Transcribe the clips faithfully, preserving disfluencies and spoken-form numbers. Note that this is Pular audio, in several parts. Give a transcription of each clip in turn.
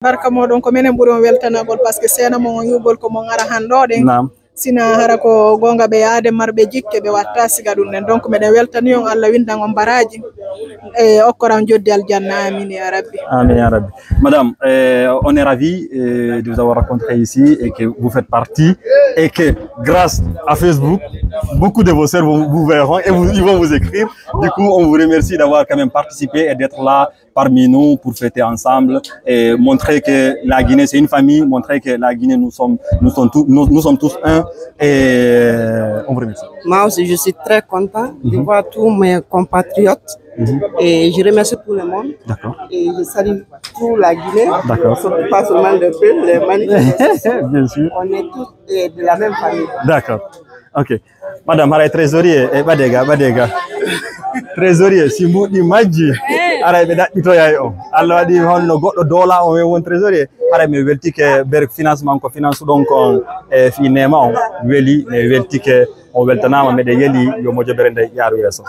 Barka moɗon, ko menen ɓuri on weltanagol, parce que seena mon on yi'ugol ko mon ara han ɗo ɗen. Naam. Sina hara ko goonga ɓe yaade marɓe jikke ɓe watta siga ɗum ɗen. Donc meɗen weltani on, Allah windan on baraaji. E okkora on joddi aljanna. Amin ya Rabbi. Amin ya Rabbi. Madame, euh, on est ravi, euh, de vous avoir rencontré ici et que vous faites partie et que grâce à Facebook, beaucoup de vos sœurs vont, vous verront et vous, ils vont vous écrire. Du coup, on vous remercie d'avoir quand même participé et d'être là parmi nous pour fêter ensemble et montrer que la Guinée, c'est une famille, montrer que la Guinée, nous sommes, nous sommes tous, nous, nous sommes tous un et on vous remercie. Moi aussi, je suis très content de Mhm. voir tous mes compatriotes Mhm. et je remercie tout le monde. D'accord. Et je salue toute la Guinée, D'accord. Pas seulement le peuple, les manifestants. Bien sûr. On est tous, euh, de la même famille. D'accord. Ok. Madame, haray trésorier, e ɓadee ga, ɓadee ga. Trésorier, si mbuuɗi majji, haray ɓe ɗaɓɓitoyay on. Allah waɗi honno goɗɗo doola on, e won trésorier. Haray mi weltike ber financement ko finance ɗon kon e fii neema on. Weli, mi weltike, on weltanaama, meɗen yeli yo mojobere nde yaaru yeeso.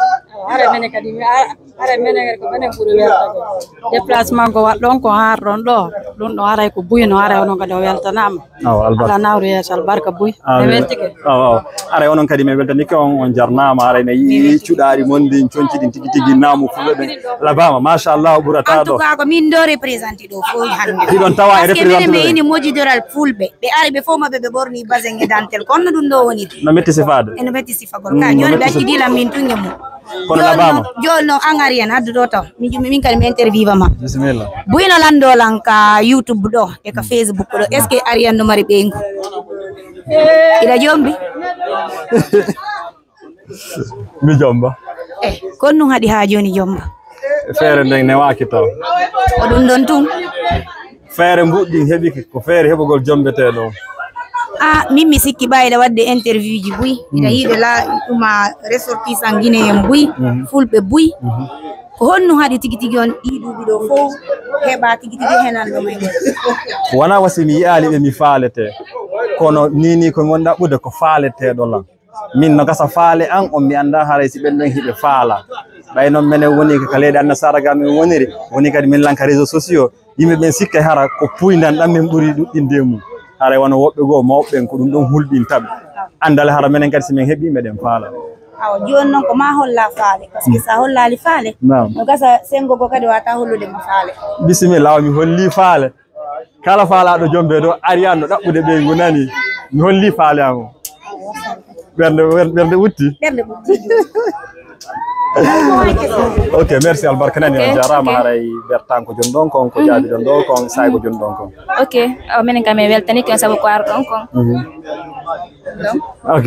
Haray menen kadi, mi ara, haray menen ko menen ɓuri weltagol. Déplacement ko waɗɗon ko harɗon ɗo, ɗum ɗo haray ko buy no, haray onon kadi o weltanaama. Awa, albarka. Allah nawru yeeso, albarka buy. Amin. Mi weltike. Awa, awa. Haray onon kadi mi weltanike on, on jarnaama. Haray mi yi'i cuɗaari mon ndin, conci ɗin tigi tigi naamu fulɓe ɓen. Labaama, machallah, ɓurata ɗo. En tout cas, ko min ɗo représenté ɗo fof hannde. Hiɗon tawa e parce que minen mi ini mojidoral fulɓe. Ɓe ari ɓe fof maɓɓe ɓe ɓorni basen e dantel. Kono ɗum ɗo woni. No metti sifaade. Eno metti sifagol. Ka jooni ɓe accidii lan min tun e mum. Kono jooni labaama. Non, jooni non, an ari hen, addu ɗo taw. Min, min kadi mi interviewa ma. Bisimilla. Buy no lanndoo lan ka YouTube ɗo, e ka Facebook ɗo. Est-ce que ari hen no mari ɓeyngu? Hiɗa jombi? Mi jomba. Eh, kon ɗum haɗi haa jooni jomba. Feere nden newaaki taw. Ko ɗum ɗon tun. Feere mbuɗɗin heɓike, ko feere heɓugol jombeteeɗo on. Ah, min mi sikki ɓayɗa waɗde interview ji buy. Ina yiide la ɗuma ressortissant guinéen buy, fulɓe buy. Ko honno haɗi tigi tigi on ɗii duuɓi ɗo fof heɓa tigi tigi henan ɗo men? Wona wasi mi yi'aali ɓe mi faalete. Kono ni ni ko mon ɗaɓɓude ko faaleteeɗo lan. Min no gasa faale an on, mi anndaa haray si ɓen ɗon hiɓe faala. Ɓay non menen woni ka leyɗe annasaara ga min woniri, woni kadi min lan ka réseaux sociaux. Yimɓe ɓen sikkay hara ko puyndan ɗan min ɓuri ɗuɗɗinde e mum. Haray wano woɓɓe goo mawɓe ɓen ko ɗum ɗon hulɓinta ɓe. Anndal hara menen kadi si min heɓii meɗen faala. Awa, jooni non ko ma holla faale, parce que sa hollaali faale, Naam. No gasa senngo goo kadi wata hollude mo faale. Bisimilla, awa mi holli faale. Kala faalaaɗo jombe ɗo ari an no ɗaɓɓude ɓeyngu nani. Mi holli faale an o. Ɓernde, ɓernde, ɓernde ɓutti. Ɓernde ɓutti. Ok, merci, albarka nani, on jaaraama. Haray bertan ko jon ɗon kon, ko jaabi ɗon ɗo kon, saay ko jon ɗon kon. Ok, awa minen kam en weltanike on sabu ko ar ɗon kon. Mhm. Ok.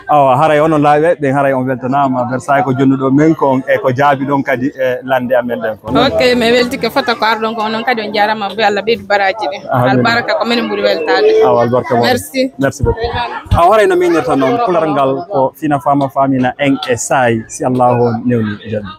Awa, haray onon laaɓe ɓen, haray on weltanaama, bersaay ko jonnuɗo men kon e ko jaabi ɗon kadi e lande amen ɗen kon. Ok, mi weltike fota ko ar ɗon kon, onon kadi on jaaraama, be Allah ɓeydu baraaji ɗin. Amin. Albarka ko minen ɓuri weltaade. Awa, albarka mo. Merci. Merci beaucoup. Awa, haray no miñata noon, pular ngal ko fina fama famina en e saay, si Allahu on newni jonni.